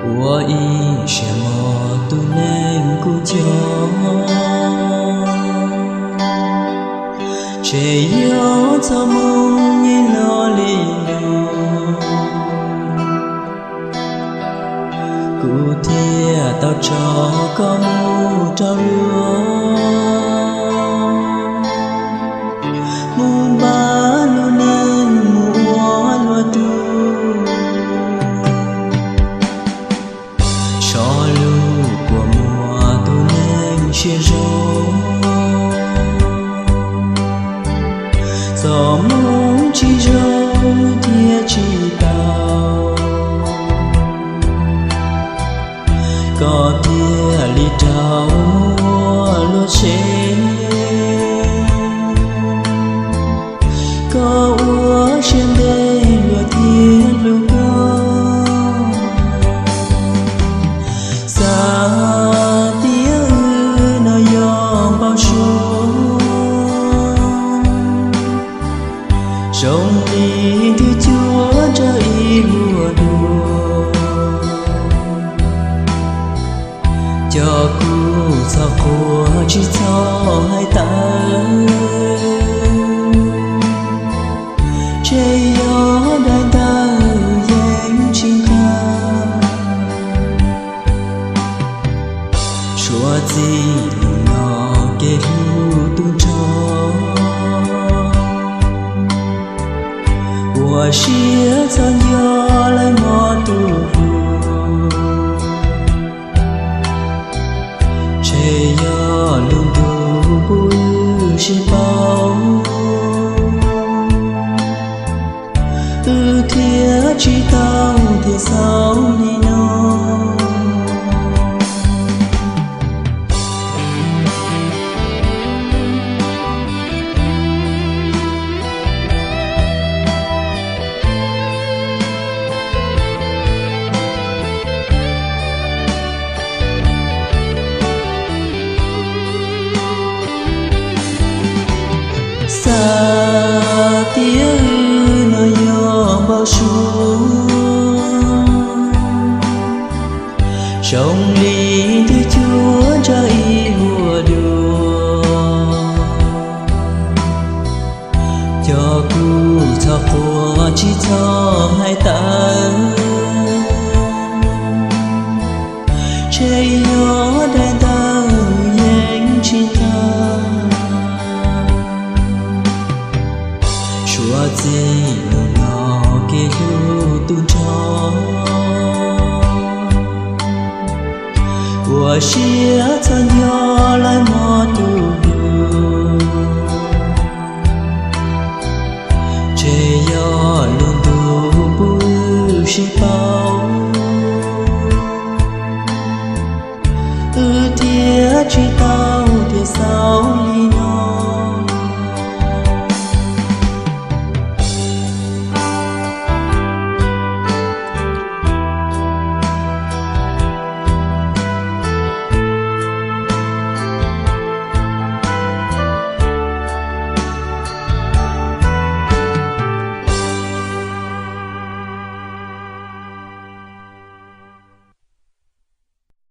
Ua ib siab mog tus neeg kuv coj, ntshe yog txoj hmoo yeej los li no, kuv thiaj tau tso koj mus rau luag, mus npaj lub neej mus ua luag tug. Tso lus kua muag tus neeg siab zoo, txoj hmoo tsis zoo thiaj tsis tau, koj thiaj li raug mus ua luag tsev. Koj ua siab ntev luag thiaj hlub koj, xav tias wb no yog npau suav, zoo li twb cuab ntsa ib luag dua. Cov kuj txhob quaj tsis txhob hais tawv, ntshe yog daim ntawv yeej tsis nqa. Suav txij hnub no kev hlub tu nrho, ua siab txhob nco lawv mog tus hlub. Ntshe yog lub ntuj kuv wb sib paub, wb thiaj tsis tau tias xaus li no. Xav tias wb no yog npau suav, zoo li twb cuab ntsa ib luag dua. Cov kuj txhob quaj tsis txhob hais tawv, ntshe yog daim ntawv yeej tsis nqa. Suav txij hnub no kev hlub tu nrho, ua siab txhob nco lawv